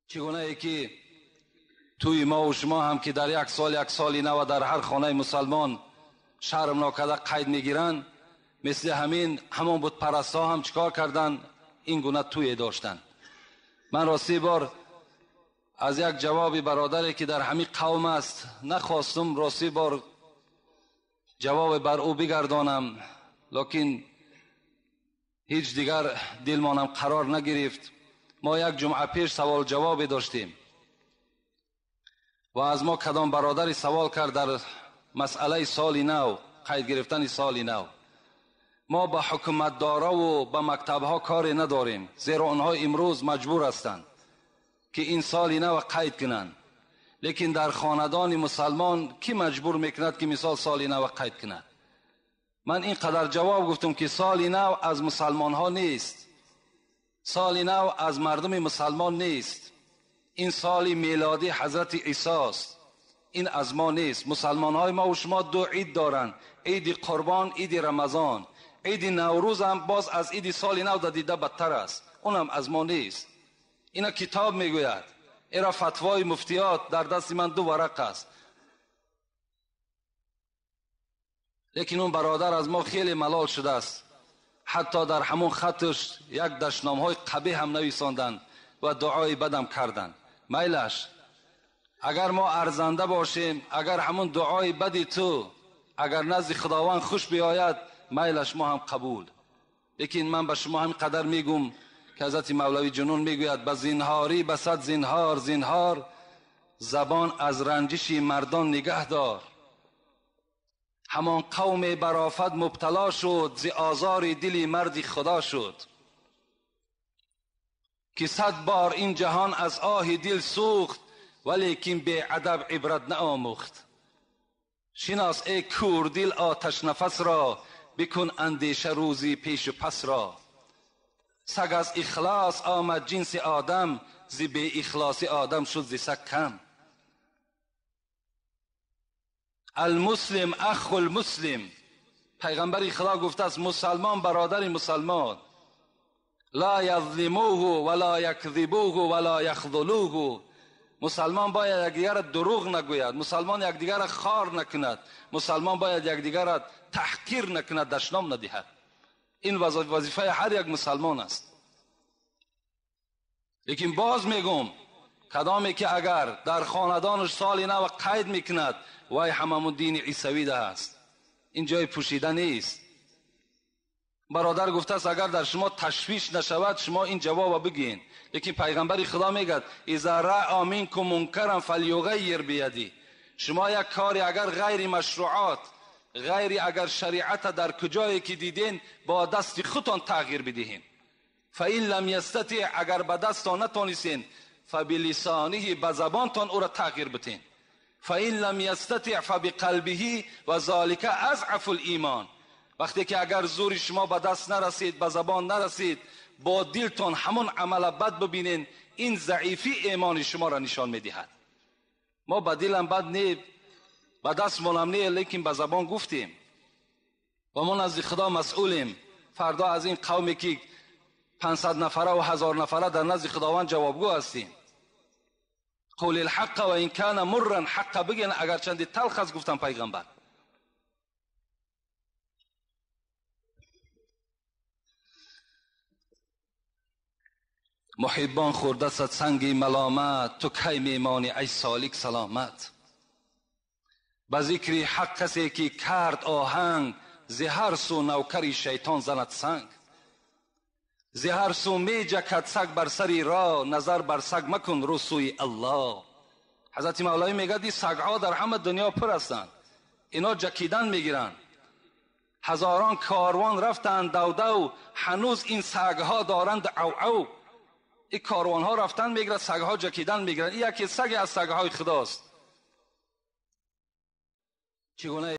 Чӣ гунае ки тӯи мо ва шумо ҳам ки дар як сол як соли нав дар ҳар хонаи мусалмон шарм нокарда қайд мегиранд, мисли ҳамин ҳамон бутпарастҳо ҳам чикор карданд? Ин гуна тӯе доштанд. Ман рости бор аз як ҷавоби бародаре ки дар ҳамин қавм аст нахостум рости бор ҷавоб бар ӯ бигардонам, лекин ҳеҷ дигар дилмонам қарор нагирифт. Мо як ҷумъа пеш савол ҷавобе доштем ва аз мо кадом бародаре савол кард дар масъалаи соли нав, қайд гирифтани соли нав. Мо ба ҳукуматдораву ба мактабҳо коре надорем, зеро онҳо имрӯз маҷбур ҳастанд ки ин соли нав қайд кунанд. Лекин дар хонадони мусалмон кӣ маҷбур мекунад ки мисол соли нав қайд кунад? Ман ин қадар ҷавоб гуфтам ки соли нав аз мусалмонҳо нест, соли нав аз мардуми мусалмон нест. Ин соли мелодӣ ҳазрати Исост, ин аз мо нест. Мусалмонҳои мо ва шумо ду ид доранд: иди Қурбон, иди Рамазон. Иди Наврӯз ҳам боз аз иди соли нав дида бадтар аст, унам аз мо нест. Ина китоб мегӯяд, эра фатвои муфтиёт дар дасти ман ду варақ аст. Лекин он бародар аз мо хеле малол шудааст, ҳатто дар ҳамон хатш як дашномҳои қабеҳ ҳам нависонданд ва дуои бадам карданд. Майлаш, агар мо арзанда бошем, агар ҳамон дуои бади ту агар назди Худованд хуш биёяд, майлаш мо ҳам қабул. Лекин ман ба шумо ҳамин қадар мегӯм ки ҳазрати Мавлавӣ Ҷунун мегӯяд: ба зинҳорӣ ба сад зинҳор зинҳор, забон аз ранҷиши мардон нигаҳ дор. Ҳамон қавме бар офат мубтало шуд, зи озори дили марди Худо шуд, ки сад бор ин ҷаҳон аз оҳи дил сӯхт, валекин беадаб ибрат наомӯхт. Шинос эй кӯрдил оташнафас ро, бикун андеша рӯзи пешу пас ро. Саг аз ихлос омад ҷинси одам, зи беихлоси одам шуд зи саг кам. Алмуслим аху лмуслим, пайғамбари Худо гуфтааст мусалмон бародари мусалмон. Ла язлимуҳу ва ла якзибуҳу ва ла яхзулуҳу. Мусалмон бояд якдигарро дурӯғ нагӯяд, мусалмон якдигарро хор накунад, мусалмон бояд якдигарро таҳқир накунад, дашном надиҳад. Ин вазифаи ҳар як мусалмон аст. Лекин боз мегӯм, кадоме ки агар дар хонадонаш соли нав қайд мекунад, вай ҳамамун дини исавида аст. Ин ҷои пӯшида нест. Бародар гуфтааст агар дар шумо ташвиш нашавад, шумо ин ҷавобро бигӯед. Лекин пайғамбари Худо мегӯяд: иза раъа минкум мункаран фалюғаййир бияди. Шумо як кори агар ғайри машруъот, ғайри агар шариата дар куҷое ки диден, бо дасти худтон тағйир бидиҳем. Фаин лам ястатиъ, агар ба дастон натонистен, фабилисониҳи, ба забонтон ӯро тағйир битен. Фаин лам ястатиъ фабиқалбиҳи ва золика азъафу лимон. Вақте ки агар зури шумо ба даст нарасид, ба забон нарасид, бо дилтон ҳамон амала бад бибинен, ин заифи имони шуморо нишон медиҳад. Мо ба дилам бад не, ба дастмонам не, лекин ба забон гуфтем ва мо назди Худо масъулем. Фардо аз ин қавме ки 500 нафара ва 1000 нафара дар назди Худованд ҷавобгӯ ҳастем. Қул алҳаққа ва ин кана мурран, ҳаққа бигӯен агарчанде талх аст, гуфтан пайғамбар. Муҳиббон хӯрдасад санги маломат, ту кай мемонӣ ай солик саломат. Ба зикри ҳақ касе ки кард оҳанг, зи ҳар сӯ навкари шайтон занад санг. Зи ҳар сӯ меҷакад саг бар сари роҳ, назар бар саг макун рӯ сӯи Аллоҳ. Ҳазрати Мавлавӣ мегӯяд ин сагҳо дар ҳама дунё пур ҳастанд, ино ҷакидан мегиранд. Ҳазорон корвон рафтанд давдав, ҳанӯз ин сагҳо доранд ав-ав. Ин корвонҳо рафтан мегирад, сагҳо ҷакидан мегиранд. Ин яке саге аз сагҳои Худост. Чӣ гуна